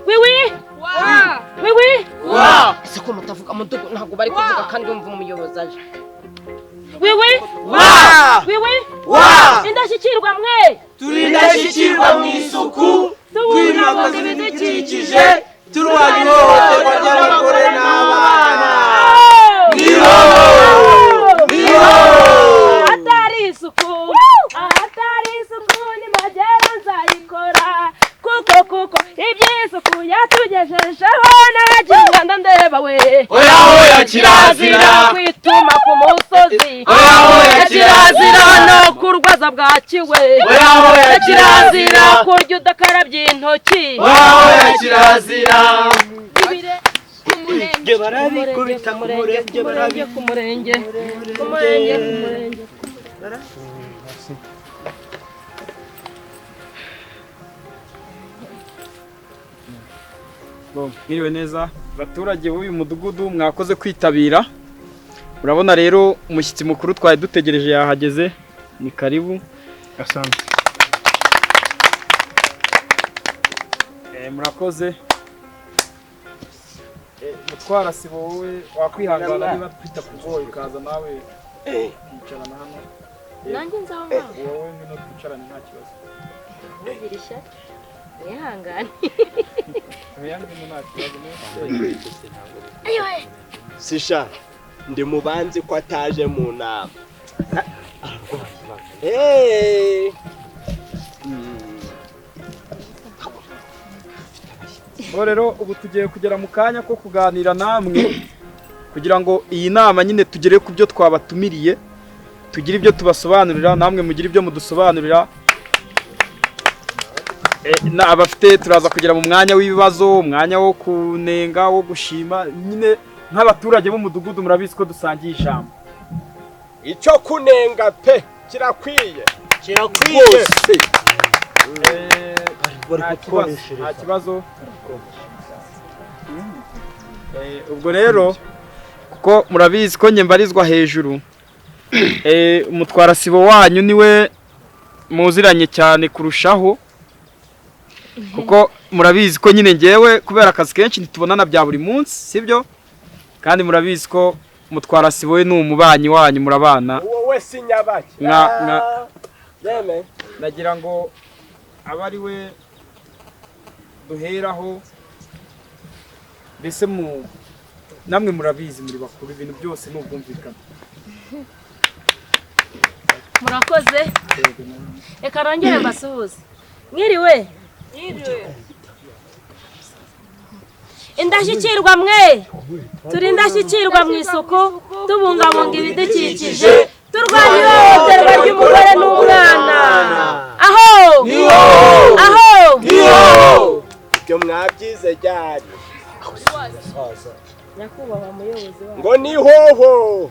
Wiwi wiwi. Wa! Ese ko mutavuga mudugu, ntabwo bari kuvuga kandi wumva umuyobozi aje. Wiwi. Wa! Wiwi. Wa! Indashyikirwa mwe. Turi indashyikirwa mu isuku, twimakaza ibidukikije, turwanya ihohoterwa ry'abagore n'abana. Niho! Niho! Ahatari isuku, ahatari isuku nimagera nzayikora, kuko iby'isuku yatugejejeho nagira Rwanda ndeba we. Oya oya kirazira! Kwituma ku musozi. Oya oya kirazira! No kurwaza bwakiwe. Oya oya kirazira! Kurya udakarabye intoki. Oya oya kirazira! Kumurenge Barabikubita ku murenge, kumurenge kumurenge kumurenge kumurenge. Mwiriwe neza abaturage b'uyu mudugudu, mwakoze kwitabira. Urabona rero umushyitsi mukuru twari dutegereje yahageze, ni karibu. Asante. Murakoze. Mutwara sibo, wowe wakwihangana niba twita kugoye ukaza nawe ukicarana hano. Nanjye nzaho ngaho. Wowe ngwino twicarane nta kibazo. Ntugire ishyari, mwihangane. Oya, ngwino nta kibazo. Sisha ndi mubanzi ko ataje mu nama. Hey! Bo rero ubu tugiye kugera mu kanya ko kuganira namwe kugira ngo iyi nama nyine tugere ku byo twabatumiriye, tugire ibyo tubasobanurira, namwe mugire ibyo mudusobanurira. Abafite turaza kugera mu mwanya w'ibibazo, umwanya wo kunenga, wo gushima, nyine nk'abaturage b'umudugudu murabizi ko dusangiye ijambo. Icyo kunenga pe kirakwiye. Kirakwiye. Rwose. Bari Nta kibazo, nta kutwoneshereza. kibazo. Ubwo rero kuko murabizi ko njye mbarizwa hejuru, umutwara sibo wanyu niwe muziranye cyane kurushaho, kuko murabizi ko nyine ngewe kubera akazi kenshi ntitubonana bya buri munsi, sibyo? Kandi murabizi ko mutwara sibo we ni umubanyi wanyu, murabana. Uwo we si nyabaki. Yeme. Nagira ngo abe ari we duheraho, mbese mu namwe murabizi muri bakuru, ibintu byose ni ubwumvikane. Murakoze, reka nongere mbasuhuze. Mwiriwe. Indashyikirwa mwe. Turi indashyikirwa mu isuku, tubungabunga ibidukikije, turwanya ihohoterwa ry'umugore n'umwana. Aho aho. Niho! Ibyo mwabyize ryari? Nyakubahwa muyobozi wacu, Ngo ni hoho.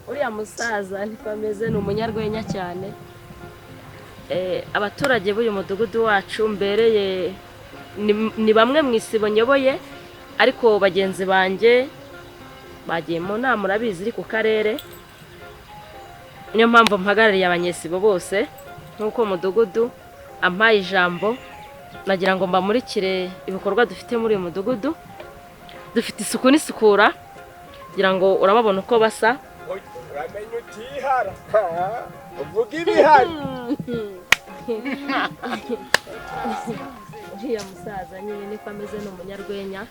Uriya musaza niko ameze, ni umunyarwenya cyane. Abaturage b'uyu mudugudu wacu mbereye ni bamwe mu isibo nyoboye, ariko bagenzi banjye bagiye mu nama, murabizi iri ku karere, niyo mpamvu mpagarariye abanyesibo bose. Nk'uko mudugudu ampaye ijambo, nagira ngo mbamurikire ibikorwa dufite muri uyu mudugudu. Dufite isuku n'isukura, kugira ngo urababona uko basa. Uramenye utihara. Uvuga ibihari. Uriya musaza nyine niko ameze, ni umunyarwenya.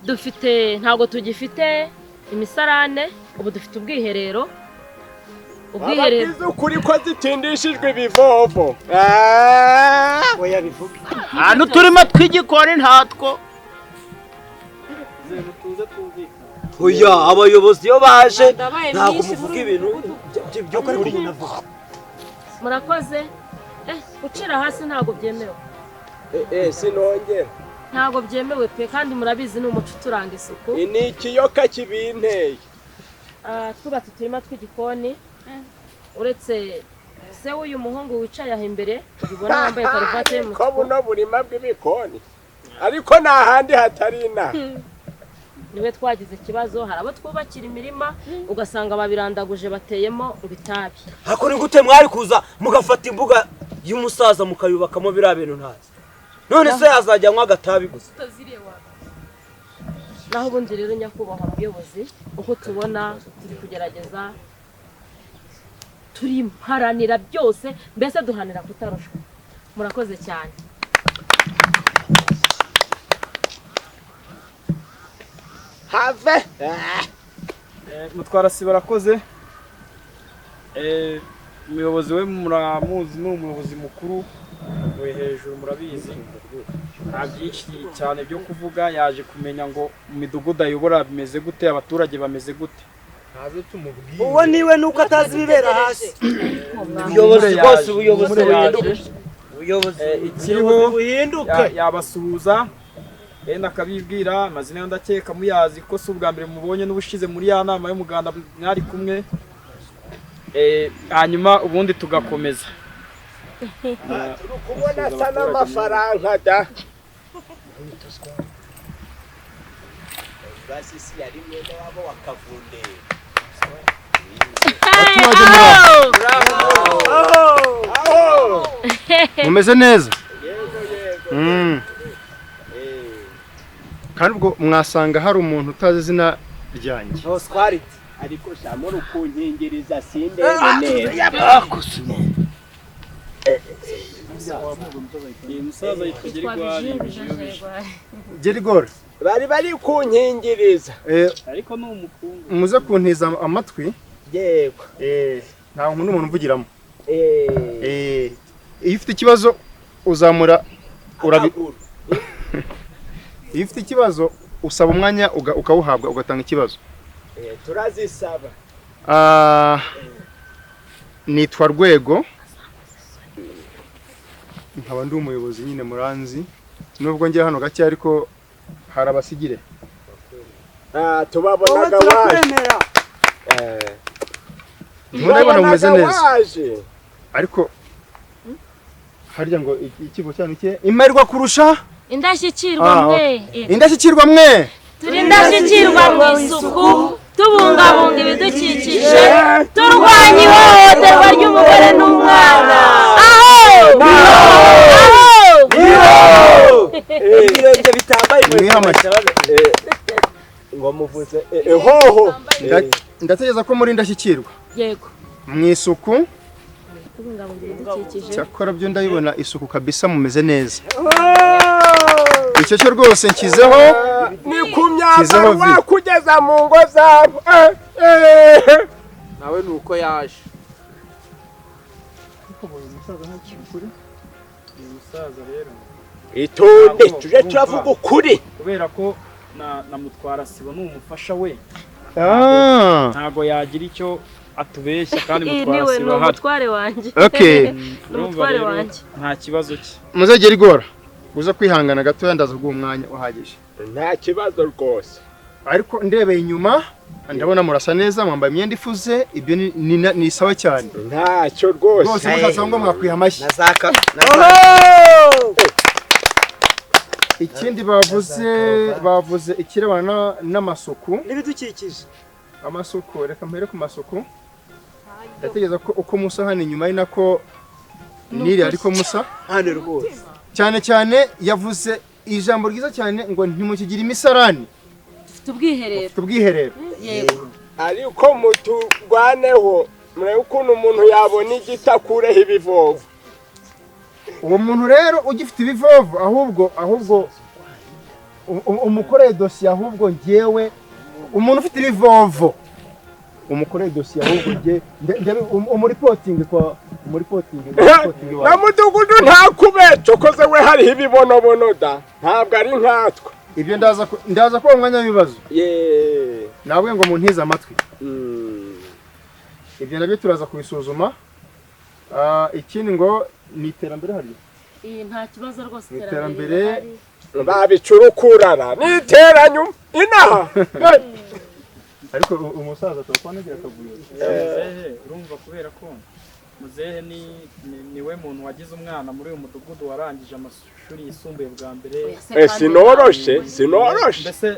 Dufite, ntabwo tugifite imisarane, ubu dufite ubwiherero. Ubwiherero. Ababwiza ukuri ko zitindishijwe ibivovo. Oya bivuge. Ahantu turimo tw'igikoni ntatwo. Oya, abayobozi iyo baje Ndabaye ntabwo mwinshi muvuga muri ibintu byo kuri umuntu avuga. Murakoze. Gucira hasi ntabwo byemewe. Sinongera. Ntabwo byemewe pe, kandi murabizi ni umuco uturanga isuku. Ni ikiyoka kibinteye. Twubatse uturima tw'igikoni, uretse se w'uyu muhungu wicaye aho imbere ubibona wambaye karuvati Ko y'umutuku. buno burima bw'ibikoni. Ariko nta handi hatari inaha. Niwe twagize ikibazo. Hari abo twubakira imirima ugasanga babirandaguje bateyemo ngo itabi. Ariko ni gute mwari kuza mugafata imbuga y'umusaza mukayubakamo biriya bintu ntazi? None se yazajya anywa agatabi gusa? Naho ubundi rero, nyakubahwa muyobozi, uko tubona turi kugerageza, turimparanira byose, mbese duhanira kutarushwa. Murakoze cyane. Have. Mutwara sibo arakoze. Umuyobozi we muramuzi, ni umuyobozi mukuru we hejuru, murabizi, nta byinshi cyane byo kuvuga. Yaje kumenya ngo mu midugudu ayobora bimeze gute, abaturage bameze gute. Ntaze tumubwire. Uwo niwe nuko atazi ibibera hasi. Ubuyobozi bwose, ubuyobozi buhinduke, ubuyobozi Ikiriho buhinduke. Yabasuhuza bene akabibwira amazina yo, ndakeka muyazi ko si ubwa mbere mubonye, n'ubushize muri ya nama y'umuganda mwari kumwe. Hanyuma ubundi tugakomeza. Kubona asa n'amafaranga da. Basisi yari mwene wabo wa Kavundera. Abaturage muraho, mumeze neza? Kandi ubwo mwasanga hari umuntu utazi izina ryanjye. Osquarity. Ariko shamura ukunkingiriza sindebe neza. Uyu musaza yitwa Gerigwari Bijiyobije. Gerigori. Bari kunkingiriza. Ariko ni umukungu. Muze kuntiza amatwi. Yego. Nta nkunda umuntu umvugiramo. Iyo ufite ikibazo uzamura urabi Iyo ufite ikibazo usaba umwanya ukawuhabwa ugatanga ikibazo. Turazisaba. Nitwa Rwego, nkaba ndi umuyobozi nyine muranzi, nubwo njye hano gake ariko hari abasigire. Tubabonaga waje. Murabona mumeze neza. Waje. Ariko harya ngo ikigo cyanyu cye imerwa kurusha Indashyikirwa mwe. Indashyikirwa mwe. Turi indashyikirwa mu isuku, tubungabunga ibidukikije, turwanya ihohoterwa ry'umugore n'umwana. Aho! Aho! Ibirenge bitambaye Mwiha amashyi. Ngo muvuze hoho. Ndatekereza ko muri indashyikirwa Yego. mu isuku. Tubungabunga ibidukikije. Cyakora byo ndabibona isuku kabisa, mumeze neza. Icyo cyo rwose nshyizeho. Ni ku myambaro Kizeho vi. wakugeza mu ngo zabo. Nawe ni uko yaje. Uyu musaza rero Itonde tuje turavuga ukuri. Kubera ko na mutwara sibo ni umufasha we, ntago yagira icyo atubeshya kandi Iyi mutwara niwe ni sibo ahari. umutware wanjye. Okay. Ni Urumva umutware rero wanjye. nta kibazo cye. Muze Gerigora, uza kwihangana gatoya, ndaza guha umwanya uhagije. Nta kibazo rwose. Ariko ndebeye inyuma ndabona murasa neza, mwambaye imyenda ifuze, ibyo ni sawa cyane. Ntacyo rwose. Rwose mushatse ngo mwakwiha amashyi. Nazaka. Ikindi bavuze ikirebana n'amasuku N'ibidukikije. Amasuku, reka mpere ku masuku. Ndatekereza ko uko musa hano inyuma ari nako niri, ariko musa Hano rwose. Cyane cyane yavuze ijambo ryiza cyane ngo ntimukigire imisarani. Dufite ubwiherero. Ufite ubwiherero. Yego. Ariko muturwaneho murebe ukuntu umuntu yabona igiti akureho ibivovo. Uwo muntu rero ugifite ibivovo, ahubwo umukoreye dosiye, ahubwo njyewe umuntu ufite ibivovo umukoreye dosiye, ahubwo njye ndebe umuripotingi kwa umuripotingi Na mudugudu ntakube cokoze we hariho ibibonobono da, ntabwo ari nkatwe. Ibyo ndaza kuba umwanya w'ibibazo. Ye. Nabwe ngo muntize amatwi. Ibyo nabyo turaza kubisuzuma. Ikindi ngo ni iterambere hariya. Iyi nta kibazo rwose. Mu iterambere. Babicurukurara niteranyuma inaha. Ariko umusaza turakubona agira akavuyo. Muzehe, urumva kubera ko muzehe ni we muntu wagize umwana muri uyu mudugudu warangije amashuri yisumbuye bwa mbere. Sinoroshe sinoroshe. Mbese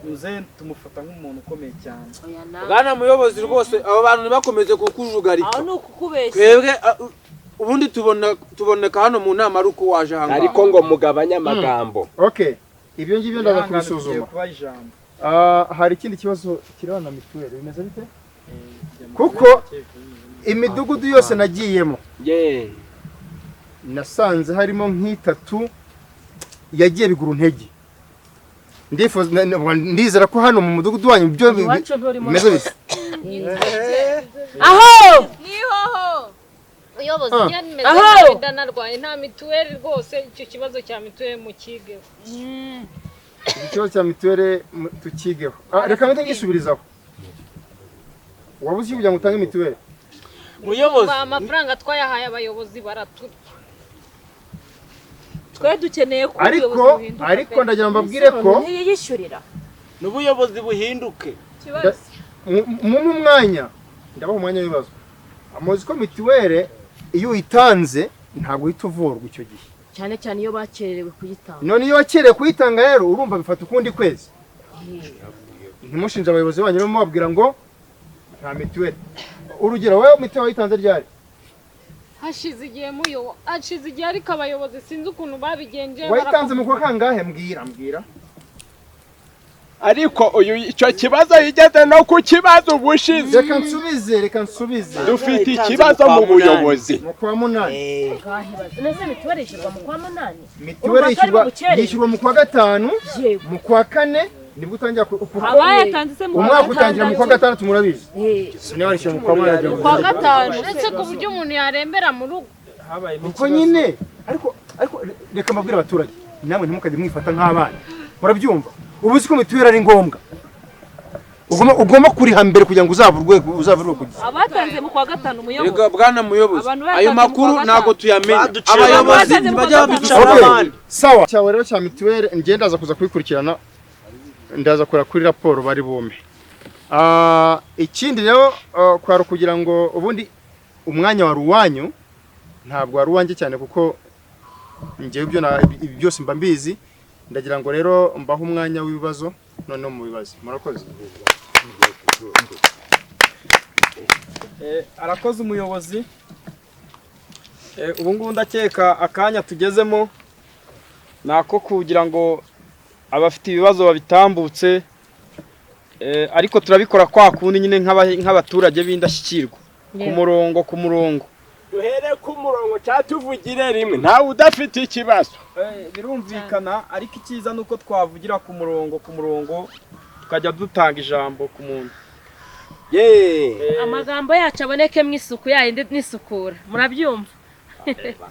Muzehe tumufata nk'umuntu ukomeye cyane. Oya nawe. Bwana muyobozi, rwose abo bantu ntibakomeze kukujugarika. Aho ni ukukubeshya. Twebwe ubundi tubona tuboneka hano mu nama ari uko waje aha ngaha. Ariko ngo mugabanye amagambo. Okay, ibyo ngibyo ndaza Ihangane, tugiye kubisuzuma. kubaha ijambo. Ah, hari ikindi kibazo kirebana na mituweli, bimeze bite? Kuko imidugudu yose nagiyemo, nasanze harimo nk'itatu yagiye bigura intege. Ndifuza ndizera ko hano mu mudugudu wanyu byo Iwacu nturimo. bimeze bite? Aho. Nihoho muyobozi. Ah. Njye meze Aho! nabi, ndanarwaye, nta mituweli rwose. Icyo kibazo cya mituweli mukigeho. Ikibazo cya mituweli tukigeho. Ah, reka mpite ngisubirizaho. Wabuze iki kugira ngo utange mituweli? Muyobozi. Amafaranga twayahaye abayobozi baraturya. Twe dukeneye ko Ariko ubuyobozi buhinduka ariko pe. ndagira ngo mbabwire ko Ntiyiyishyurira. N'ubuyobozi buhinduke. Ikibazo Mumpe umwanya, ndabaha umwanya w'ibibazo. Muzi ko mituweli iyo uyitanze ntabwo uhita uvurwa icyo gihe. Cyane cyane iyo bakererewe kuyitanga. None iyo wakereye kuyitanga rero, urumva bifata ukundi kwezi. Ntimushinje abayobozi banyu rero mubabwira ngo nta mituweli. Urugero, wowe mituweli wayitanze ryari? Hashize igihe muyo, hashize igihe, ariko abayobozi sinzi ukuntu babigenje. Wayitanze mu kwa kangahe? Mbwira, mbwira. Ariko uyu icyo kibazo yigeze no kukibazo ubushize. Reka nsubize, reka nsubize. Dufite ikibazo mu buyobozi. Mu kwa munani. Nese mituweli ishyurwa mu kwa munani? Mituweli Urumva ko ari mu yishyurwa bukererwe? yishyurwa mu kwa gatanu. Yego. Mu kwa kane nibwo utangira Abayatanze se mu kwa umwaka utangira mu kwa gatandatu? gatandatu, murabizi. Niba warishyura mu kwa munani, Mu kwa gatanu. Uretse ku buryo umuntu yarembera mu rugo. Habayemo Uko nyine, ariko reka mbabwire abaturage, namwe ntimukajye mwifata nk'abana, murabyumva? Ubu uzi ko mituweli ari ngombwa, ugomba kuriha mbere kugira ngo uzavurwe ku gihe. Abatanze mu kwa gatanu, muyobozi. Rega bwana muyobozi, Abantu bayatanze ayo mu kwa makuru gatanu. ntabwo tuyamenya. Baduciye. Abayobozi Batanze mu kwa ntibajya gatanu. babicara Okay, abandi. sawa. Cyawe rero cya mituweli njye ndaza kuza kubikurikirana, ndaza kureba kuri raporo bari bume. Ah, ikindi rero kwari ukugira ngo ubundi umwanya wari uwanyu, ntabwo wari uwanjye cyane, kuko njyewe ibyo ibi byose mba mbizi. Ndagira ngo rero mbahe umwanya w'ibibazo, noneho mu bibazo. Murakoze. Arakoze umuyobozi. Ubu ngubu ndakeka akanya tugezemo ni ako kugira ngo abafite ibibazo babitambutse. Ariko turabikora kwa kundi nyine nk'abaturage b'indashyikirwa, ku murongo, ku murongo. Duhere ku murongo cyangwa tuvugire rimwe, ntawe udafite ikibazo. Birumvikana, ariko icyiza ni uko twavugira ku murongo, ku murongo, tukajya dutanga ijambo ku muntu. Amagambo yacu abonekemo isuku yayindi n'isukura, murabyumva?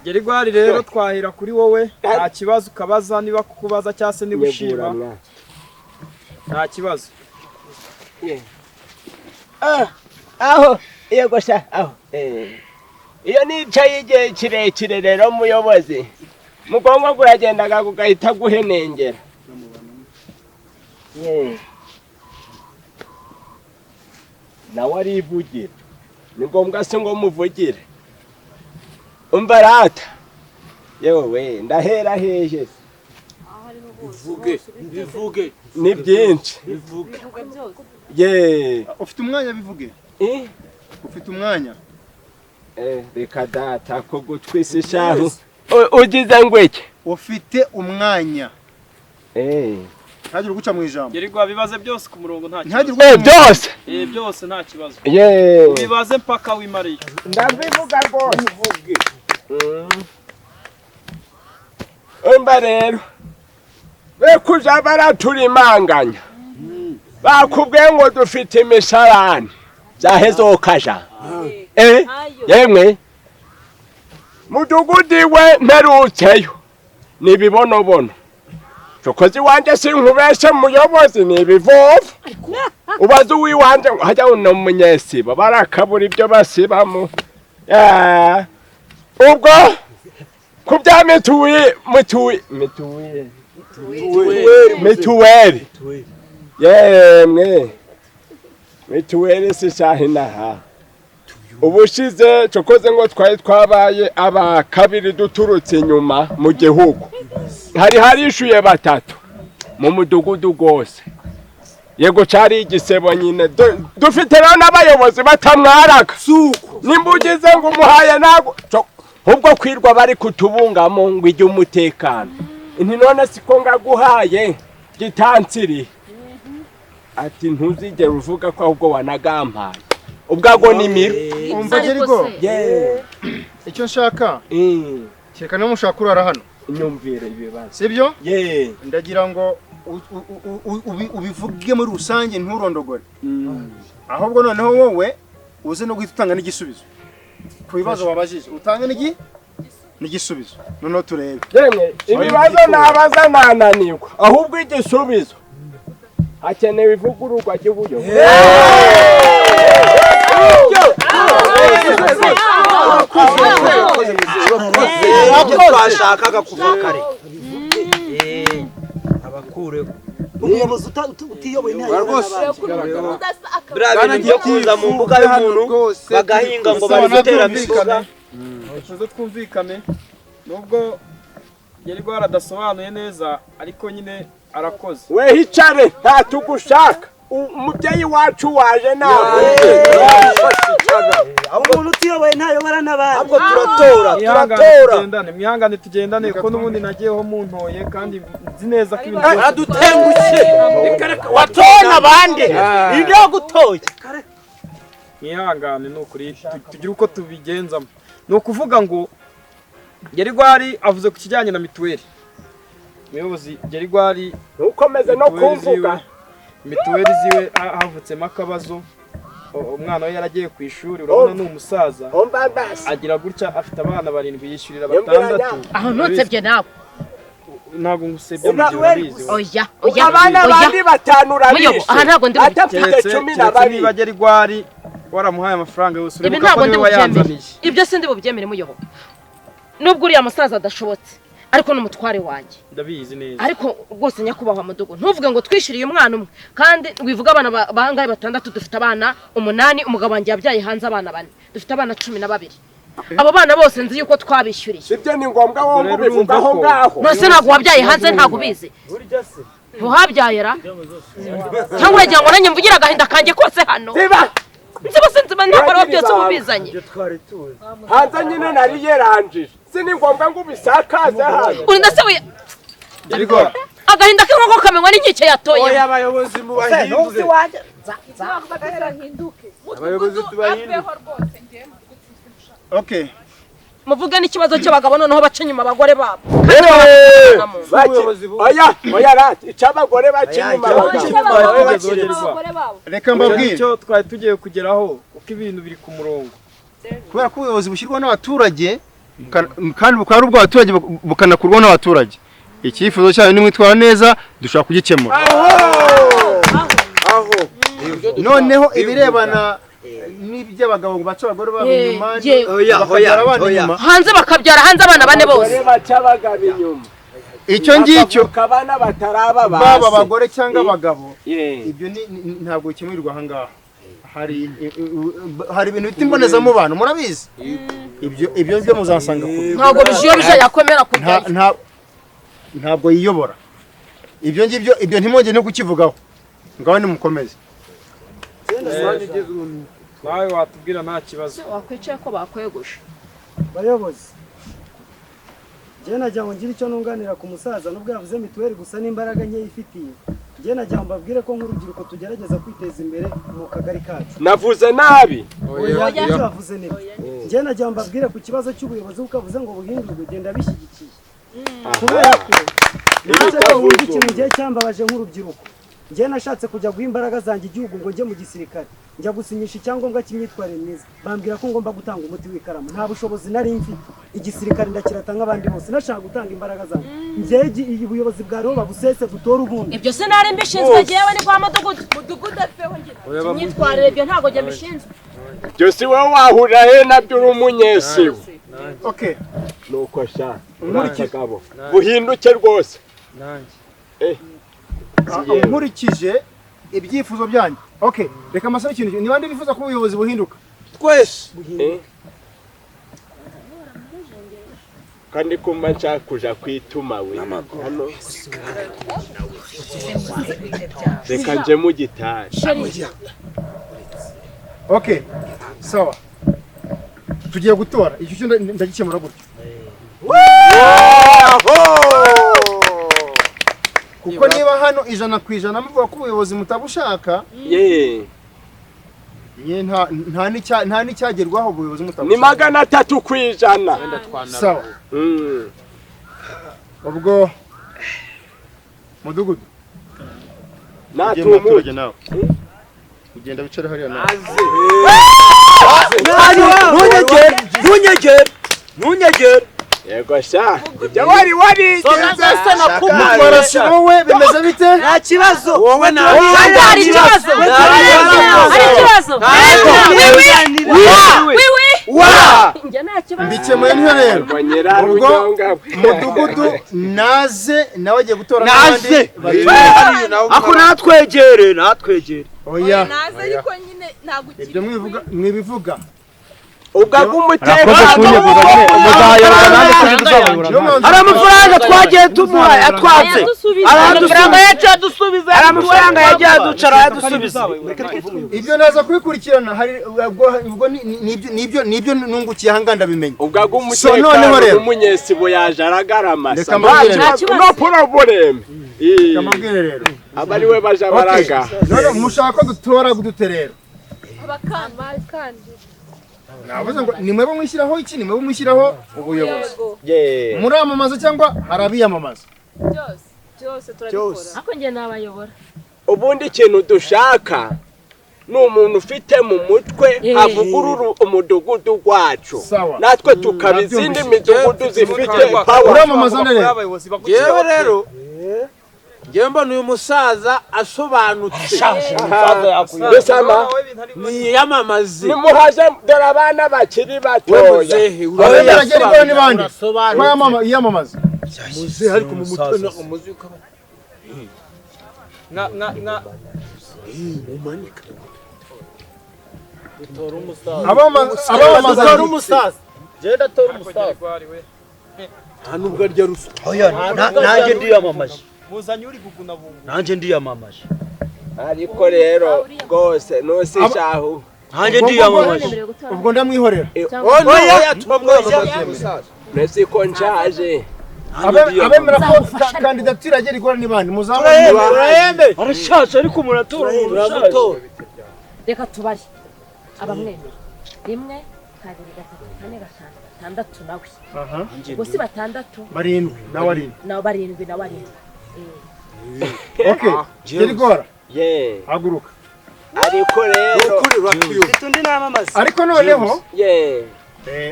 Gerigwari, rero twahera kuri wowe, nta kibazo ukabaza, niba kukubaza cyangwa se niba ushima, nta kibazo. Aho yego sha, aho. Iyo nicaye igihe kirekire rero muyobozi, mugongo guragendaga gugahita guhenengera. Ye. Nawe arivugira, ni ngombwa se ngo muvugire? Umva rata, yewe we, ndahera hehe se? Bivuge, bivuge. Ni byinshi. Bivuge. Ye. Ufite umwanya, bivuge. Eh? Ufite umwanya. Reka data, ko gutwisa ishahu. Ugize ngo iki? Ufite umwanya. Ntagire uguca mu ijambo. Gerigwa, bibaze byose ku murongo, nta Ntihagire kibazo. uguca mu Byose? Byose nta kibazo. Ye. Bibaze mpaka wimariye. Ndabivuga rwose. Umva rero, be kuja baraturimanganya, bakubwiye ngo dufite imisarani zahezokaja. Yemwe, mudugudu we mperutseyo ni ibibonobono. Cokozi wanje, sinkubeshe muyobozi, ni ibivovo. Ubaze uwiwanje ngo hajya uno munyesibo barakabura ibyo basibamo. Ubwo ku bya mituwi mituwi mituwi mituweli, yemwe, mituweli si shaha inaha. Ubushize cokoze ngo twari twabaye aba kabiri duturutse inyuma mu gihugu, hari harishuye batatu mu mudugudu rwose. Yego, cyari igisebo nyine. Dufite rero n'abayobozi batamwaraga, nimba ugize ngo umuhaye ntabwo ubwo kwirwa bari kutubungamo ngo ijye umutekano. Nti none siko ngaguhaye gitansiri, ati ntuzigere uvuga ko ahubwo wanagampaye ubwago ni miro. Umva Jerigo, icyo nshaka kereka niba mushaka kurara hano nyumvire ibibazo, sibyo? Ye, ndagira ngo ubivuge muri rusange, nturondogore, ahubwo noneho wowe uze no guhita utanga n'igisubizo ku bibazo wabajije, utange n'igisubizo noneho turebe. Yemwe, ibibazo nabaza nananirwa, ahubwo igisubizo hakenewe ivugururwa ry'ubuyobozi. Twashakaga kuva kare abakureho umuyobozi utiyoboye. Biriya bintu byo kuza mu mbuga y'umuntu bagahinga ngo bari gutera imboga. Tuze twumvikane, nubwo yari rwaradasobanuye neza, ariko nyine arakoze. We hicare, nta tugushaka, umubyeyi wacu waje nawe. Umuntu utiyoboye ntayobora n'abandi. Ahubwo turatora, turatora. Mwihangane tugendane, kuko n'ubundi nagiyeho muntoye kandi nzi neza ko ibintu byose Aradutengushye, watona abandi ibyo gutoye. Mwihangane, ni ukuri tugire uko tubigenzamo. Ni ukuvuga ngo Gerigwari avuze ku kijyanye na mituweli. Umuyobozi Gerigwari, ntukomeze no kumvuga. Mituweli ziwe havutsemo akabazo, umwana we yaragiye ku ishuri, urabona ni umusaza agira gutya, afite abana barindwi, yishyurira batandatu. Aho ntutsebye nawe. Ntabwo ngusebye, mu gihe urabizi. Oya oya, abana bandi batanu urabishe, aha ntabwo ndi atafite 12. Niba Gerigwari waramuhaye amafaranga yose, ibi ntabwo ndi bubyemere, ibyo sindi bubyemere muyobo. Nubwo uriya musaza adashobotse, ariko ni umutware wanjye, ndabizi neza. Ariko rwose nyakubahwa mudugu, ntuvuge ngo twishyuriye umwana umwe kandi wivuga abana bangahe? Batandatu. Dufite abana 8, umugabo wanjye yabyaye hanze abana bane, dufite abana 12. Abo bana bose nzi yuko twabishyuriye. Sibyo, ni ngombwa wowe ubivuga aho ngaho? Nose ntabwo wabyaye hanze, ntabwo ubizi? Ntuhabyaye ra? Cyangwa uragira ngo nanjye mvugire agahinda kanjye kose hano? Nziba sinziba, ntabwo ari byose ubizanye. Hanze nyine nari yeranjije, si ni ngombwa ngo ubisakaze hano. Urinda se we agahinda k'inkoko kamenywa n'inkike yatoye. Oya, abayobozi mubahindure, abayobozi tubahindure. Okay, muvuge n'ikibazo cy'abagabo noneho baca inyuma abagore babo. Oya oya, rati icy'abagore baca inyuma abagabo. Reka mbabwire icyo twari tugiye kugeraho, kuko ibintu biri ku murongo. Kubera ko ubuyobozi bushyirwaho n'abaturage kandi bukaba ari ubw'abaturage, bukanakurwaho n'abaturage, icyifuzo cyayo nimwitwara neza dushobora kugikemura. Noneho ibirebana n'iby'abagabo baca abagore babo inyuma, bakabyara abana inyuma hanze, bakabyara hanze abana bane bose, baca abagabo inyuma, icyo ngicyo abana bataraba baba abagore cyangwa abagabo, ibyo ntabwo bikemurirwa aha ngaha. Hari ibintu bita imbonezamubano, murabizi, ibyo byo muzasanga kure. Ntabwo bijiyobije yakomera kujyayo. Ntabwo yiyobora ibyo ngibyo, ibyo ntimwongere no kukivugaho. Ngaho nimukomeze. Nawe watubwira nta kibazo. Wakwicaye ko bakweguje. Bayobozi, njye nagira ngo ngire icyo nunganira ku musaza, nubwo yavuze mituweli gusa n'imbaraga nke yifitiye. Njye nagira ngo mbabwire ko nk'urubyiruko tugerageza kwiteza imbere mu kagari kacu. Navuze nabi? Oya, ibyo wavuze nibyo. Njye nagira ngo mbabwire ku kibazo cy'ubuyobozi, kuko avuze ngo buhindurwe, genda bishyigikiye, kubera ko nicyo wumva ikintu gihe cyambabaje nk'urubyiruko. Njye nashatse kujya guha imbaraga zanjye igihugu ngo njye mu gisirikare, njya gusinyisha icyangombwa cy'imyitwarire myiza, bambwira ko ngomba gutanga umuti w'ikaramu. Nta bushobozi nari mfite, igisirikare ndakirata nk'abandi bose, nashaka gutanga imbaraga zanjye. Njye ubuyobozi bwariho babusese dutore ubundi. Ibyo sinari mbishinzwe jewe, ni kwa mudugudu. Mudugudu afeho ngira. Imyitwarire ibyo ntabwo njye mbishinzwe. Ibyo si wowe wahurira he nabyo, uri umunyesibo. Okay, nuko sha nkurikije buhinduke rwose. Nanjye nkurikije ibyifuzo byanyu. Okay, reka amasaha ikintu, ni bande bifuza ko ubuyobozi buhinduka? Twese. Kandi kumva nshaka kuja kwituma we. Hano reka nje mu gitari. Okay, sawa. Tugiye gutora icyo cyo ndagikemura gutyo. Kuko niba hano 100% muvuga ko ubuyobozi mutabushaka, nye nta n'icyagerwaho ubuyobozi mutabushaka. Ni 300%. Sawa. Ubwo mudugudu natumuye nawe ugenda wicare hariya nawe. Ntunyegere Yego sha. Ibyo wari warigize Mutwara sibo we bimeze bite? Nta kibazo. Wowe nawe hari ikibazo. Hari ikibazo. Wa. Njye nta kibazo. Mbikemuye niyo rero. Ubwo mudugudu naze nawe agiye gutora n'abandi. Ako natwegere. Oya. Naze ariko nyine ntabwo ibyo mwivuga mwibivuga. Ubwo umutekano hari amafaranga twagiye tumuha yatwatse, amafaranga yacu adusubiza, hari amafaranga yagiye aducara yadusubiza. Ibyo naza kubikurikirana hari ubwo nibyo nungukiye aha nganda bimenye. Ubwo umutekano umunyesibo yaje aragarama. No problem. Kamabwire rero. Abari we baje baraga. None mushaka ko dutora guduterera. Abakandida. Navuze ngo ni mwebwe mwishyiraho iki, ni mwebwe mwishyiraho ubuyobozi. Muramamaza cyangwa harabiyamamaza? Byose turabikora. Ako nge nabayobora. Ubundi ikintu dushaka ni umuntu ufite mu mutwe avugurura umudugudu wacu. Natwe tukaba izindi midugudu zifite power. Uramamaza rero. Yewe rero ngewe mbona uyu musaza asobanutse. Besama niyamamaze. Nimuhaje dore abana bakiri batoya. Abagera ikora ni bande? Kwa yamamaza. Muze ariko mu mutwe na umuzi ukaba. Na umanika. Utora umusaza. Abamamaza utora umusaza. Genda tora umusaza. Nta nubwo arya ruswa. Oya nanjye ndiyamamaje. Muzanye uri guguna bungu. Nanjye ndiyamamaje. Ariko rero rwose nusishaho. Nanjye ndiyamamaje. Ubwo ndamwihorera. Oya tumwamamaza. Nese ko nshaje. Abemera ko kandidatire agera igora ni bande muzamure. Turahembe. Arashaje ariko muratora muratora. Reka tubare. Abamwemera. 1 2 3 4 5 6 nawe. Ubwo si 6. 7 nawe 7. Nawe 7 nawe 7. Okay, Gerigora. Yeah. Haguruka. Ariko rero tundi namamaza. Ariko noneho yeah.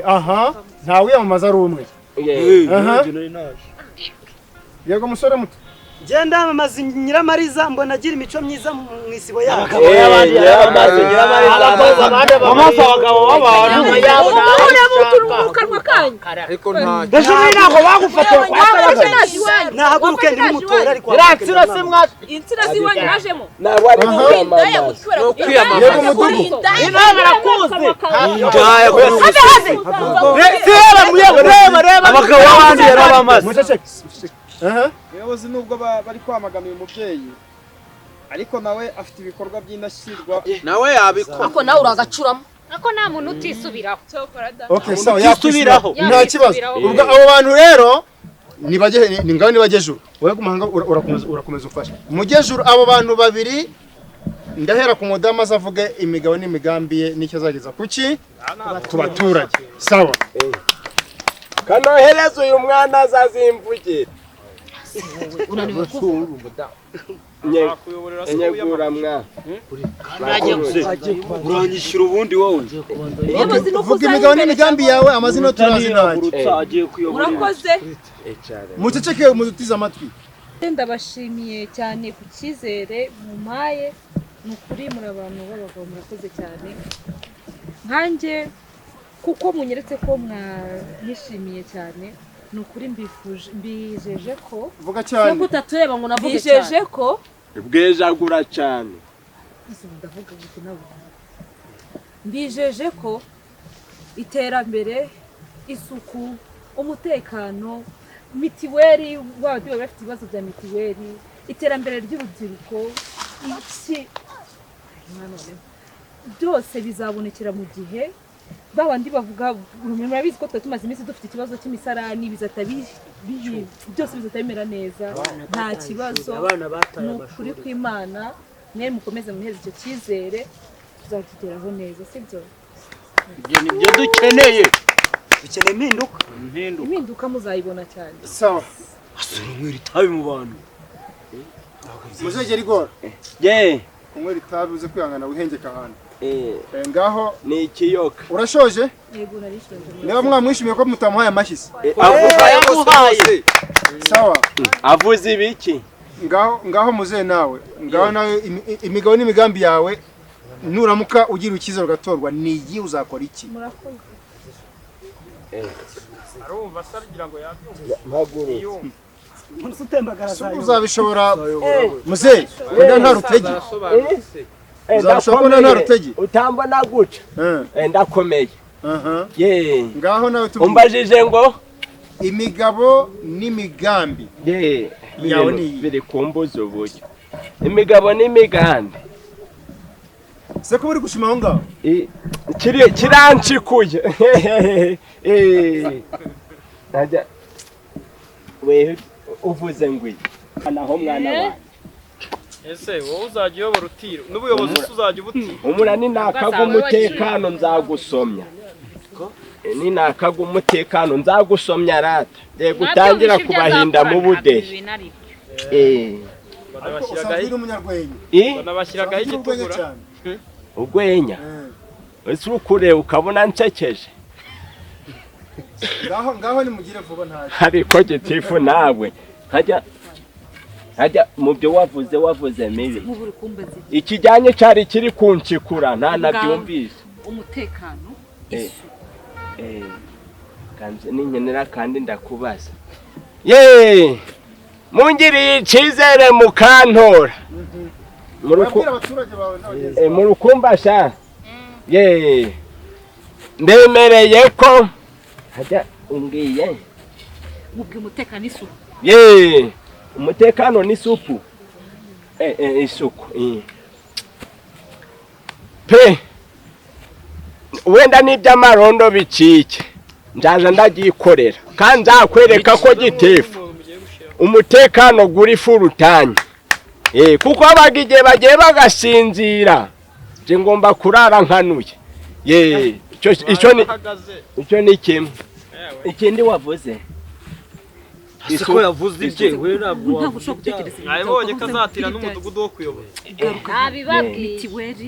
Aha, ntawe yamamaza ari umwe. Yeah. Aha. Yego musore muto. Genda amamaza Nyiramariza mbona agira imico myiza mu isibo yabo. Abagabo y'abandi yaramaze Nyiramariza. Amaso abagabo b'abantu. Mu kanwa kanyu. Ariko nta. Ejo ntabwo bagufata kwa kabagabo. Nahaguruke ndimutora ariko. Iransira se mwa. Insira si wanyu najemo. Nawe ari kwiyamamaza. Yego mudugu. Inama rakuzi. Indaya kwese. Reba reba abagabo b'abandi yarabamaze. Muceceke. Aha. Umuyobozi nubwo bari kwamagana uyu mubyeyi ariko nawe afite ibikorwa by'indashyikirwa nawe yabikora. Ako nawe uragacuramo. Ako nta muntu utisubiraho. Okay, sawa yakwisubiraho. Nta kibazo. Ubwo abo bantu rero nibaje ni ngaho nibagejuru. Wowe kumahanga urakomeza ufasha. Mugejuru abo bantu babiri ndahera ku mudamu azavuge imigabo n'imigambi ye n'icyo azageza kuki ku baturage. Sawa. Kanohereza uyu mwana azazimvugira. Unaniwe kuvuga. Nyegura mwa. Uranyishyura ubundi wowe. Vuga imigabo n'imigambi yawe amazina turazi nanjye. Murakoze. Muceceke muzutize amatwi. Ndabashimiye cyane ku cyizere mumpaye, ni ukuri muri abantu b'abagabo murakoze cyane. Nkanjye kuko munyeretse ko mwanyishimiye cyane, ni ukuri mbifuje mbijeje ko vuga cyane. Nuko utatureba ngo navuge cyane. Mbijeje ko bwejagura cyane. Ndavuga ngo nawe. Mbijeje ko iterambere, isuku, Umutekano, mitiweli, baba bafite ibibazo bya mitiweli, iterambere ry'urubyiruko, iki byose bizabonekera mu gihe. Babandi bavuga, murabizi ko twari tumaze iminsi dufite ikibazo cy'imisarani, bizata byose bizata bimera neza, nta kibazo. Abana bataye Ni ukuri amashuri. kw'Imana, mwe mukomeze muheze icyo cyizere, tuzakigeraho neza, sibyo? Ibyo nibyo dukeneye. Dukeneye impinduka. Impinduka muzayibona cyane. Sawa. Unywera itabi mu bantu. Muzegera igora. Ye. Kunywera itabi uze kwihangana wihengeka ahantu. Ngaho ni ikiyoka. Urashoje? Yego, narishoje. Niba mwamwishimiye ko mutamuhaye amashyi se? Avuze. Sawa. Avuze ibiki? Ngaho, ngaho muzehe nawe, ngaho nawe imigabo n'imigambi yawe, nuramuka ugira icyizere ugatorwa, ni iyi, uzakora iki? Murakoze. Arumva se, agira ngo yabyumva. Mpagurutse. Umunsi utembagara. Se uzabishobora muzehe, wenda nta rutegi? Uzabishobora kubona nta rutegi? Utambona guca. Ndakomeye. Ye. Ngaho nawe tubwire. Umbajije ngo Imigabo n'imigambi ye yawe ni iyi. Biri kumbuza uburyo. Imigabo n'imigambi. Se ko uri gushima aho ngaho? Kiri kiranshikuye. Najya we uvuze ngo iyi. Naho mwana wanjye. Ese wowe uzajya uyobora utira n'ubuyobozi se uzajya ubutira? Umura ninakaga umutekano nzagusomya. Ninakaga umutekano nzagusomya rata. Yego, utangira kubahinda mu budehe. Ariko usanzwe uri umunyarwenya. Banabashyiragaho Usanzwe ugira urwenya igitugura. cyane. Urwenya. Ese ukure ukabona nsekeje? Ngaho, ngaho nimugire vuba, ntacyo. Ariko gitifu nawe nkajya nkajya mu byo wavuze, wavuze mibi. Nk'ubu uri kumbaza iki? Ikijyanye cyari kiri kunshikura nta nabyumvise. Umutekano. Kanze ninkenera kandi ndakubaza. Ye, mungiriye icyizere mukantora. Urabwira abaturage bawe n'abagenzi. Mu rukumbasha. Ye, ndemereye ko hajya umbwiye. Mubwiye umutekano n'isuku. Ye, umutekano n'isuku. Isuku. Pe wenda n'iby'amarondo bicike, ndaza ndagyikorera kandi nzakwereka ko gitifu umutekano guri furutanye. Kuko abaga igihe bagiye bagasinzira, nje ngomba kurara nkanuye. Ye, icyo ni kimwe. Ikindi wavuze Ese ko yavuze ibye, we ntabwo Ntabwo ushobora gutekereza ibintu. Nabibonye ko azatira n'umudugudu wo kuyobora. Ntabibabwiye. Mitiweli,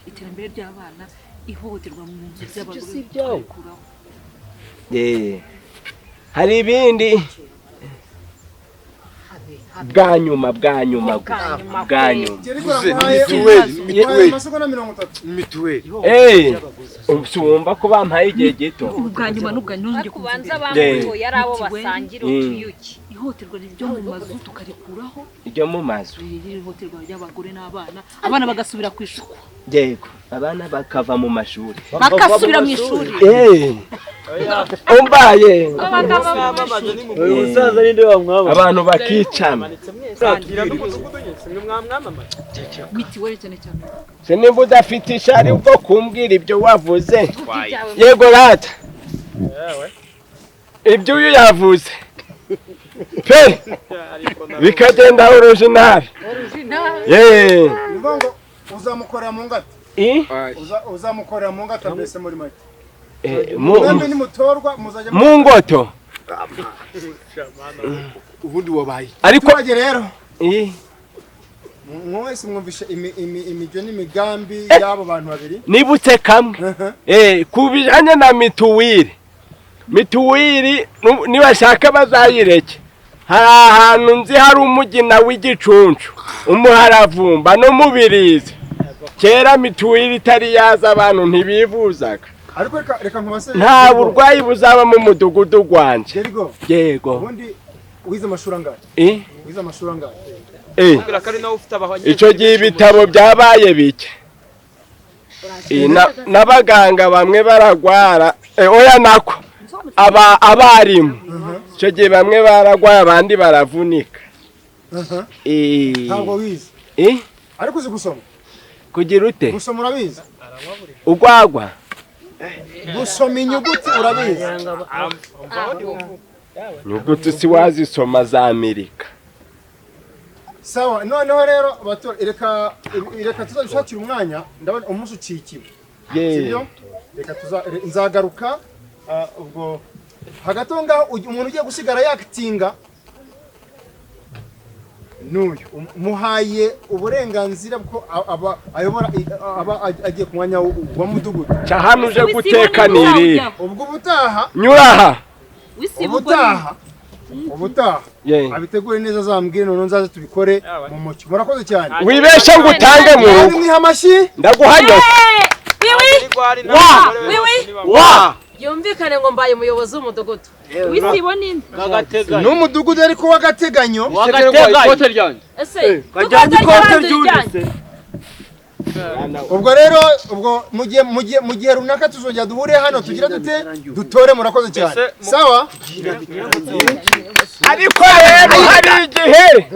iterambere ry'abana, ihohoterwa mu nzu by'abagore Si ibyawe. tukabikuraho. Hari ibindi bwa nyuma, bwa nyuma gusa, bwa nyuma. Mituweli, amasegonda 30. Mituweli. Si wumva ko bampaye igihe gito? Ubwa nyuma n'ubwa nyuma nongeye Kubanza kumva. bamutoye ari abo Mitiweli, basangira utuyuki. Ihohoterwa ryo mu mazu tukarikuraho. Iryo mu mazu. Ihohoterwa ry'abagore n'abana, abana bagasubira ku ishuri. Yego, abana bakava mu mashuri. Bakasubira mu ishuri. Umbaye. Uyu musaza ninde wamwamamaza? Abantu bakicana. Uzatira n'umudugudu nyine, simwe mwamwamamaza. Mitiweli cyane cyane. Se nimba udafite ishari ubwo kumbwira ibyo wavuze. Yego rata. Ibyo uyu yavuze pe bikagenda original. Ye. Ni ukuvuga ngo uzamukorera mu ngata. Uzamukorera mu ngata mbese muri make. Mwembi nimutorwa muzajya Mu ngoto. Ubundi wabaye. Ariko Abaturage rero, mwese mwumvishe imijyo n'imigambi y'abo bantu babiri. Nibutse kamwe. Ku bijanye na mituwili. Mituwili nibashaka bazayireke. Hari ahantu nzi hari umugina w'igicuncu, umuharavumba no mubirizi. Kera mituwili itari yaza abantu ntibivuzaga. Ariko reka nkubase. Nta burwayi buzaba mu mudugudu gwanje. Jerigo. Yego. Ubundi wize amashuri angahe? Wize amashuri angahe? Kubwira ko ari nawe ufite abanyeshuri. Icyo gihe ibitabo byabaye bike. N'abaganga bamwe baragwara. Oya nako. Aba abarimu icyo gihe bamwe baragwaye, abandi baravunika. Ntabwo wize? Eh? Ariko uzi gusoma? Kugira ute? Gusoma urabizi? Ugwagwa. Gusoma inyuguti urabizi? Nyuguti si wazisoma za Amerika. Sawa, noneho rero bato, reka tuzabishakira umwanya, ndabona umunsi ucikiwe. Sibyo, reka tuza nzagaruka. Ubwo hagati aho ngaho umuntu ugiye gusigara yakitinga n'uyu. Muhaye uburenganzira bwo aba ayobora, aba agiye ku mwanya wa mudugudu. Ca hano uje guteka nirire. Ubwo ubutaha Nyura aha. Ubutaha abitegure neza, azambwire, noneho nzaze tubikore mu mucyo. Murakoze cyane. Wibeshe ngo utange mu rugo. Mwiha amashyi. Ndaguha nyoko. Wa wa Byumvikane ngo mbaye umuyobozi w'umudugudu w'isibo ninde? N'umudugudu ariko w'agateganyo. Ikote ryanjye. Ese Kajyanye ikote ry'undi. Ubwo rero ubwo mu gihe runaka tuzongera duhure hano, tugira dute, dutore. Murakoze cyane, sawa. Ariko rero hari igihe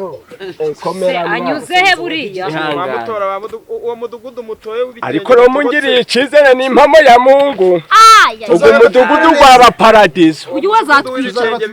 Anyuze he buriya? Bamutora uwo mudugudu mutoye w'ibitenge. Ariko rero mungiriye icyizere, ni impamo ya Mungu, ubwo umudugudu gwaba paradizo. Uyu wazatwica.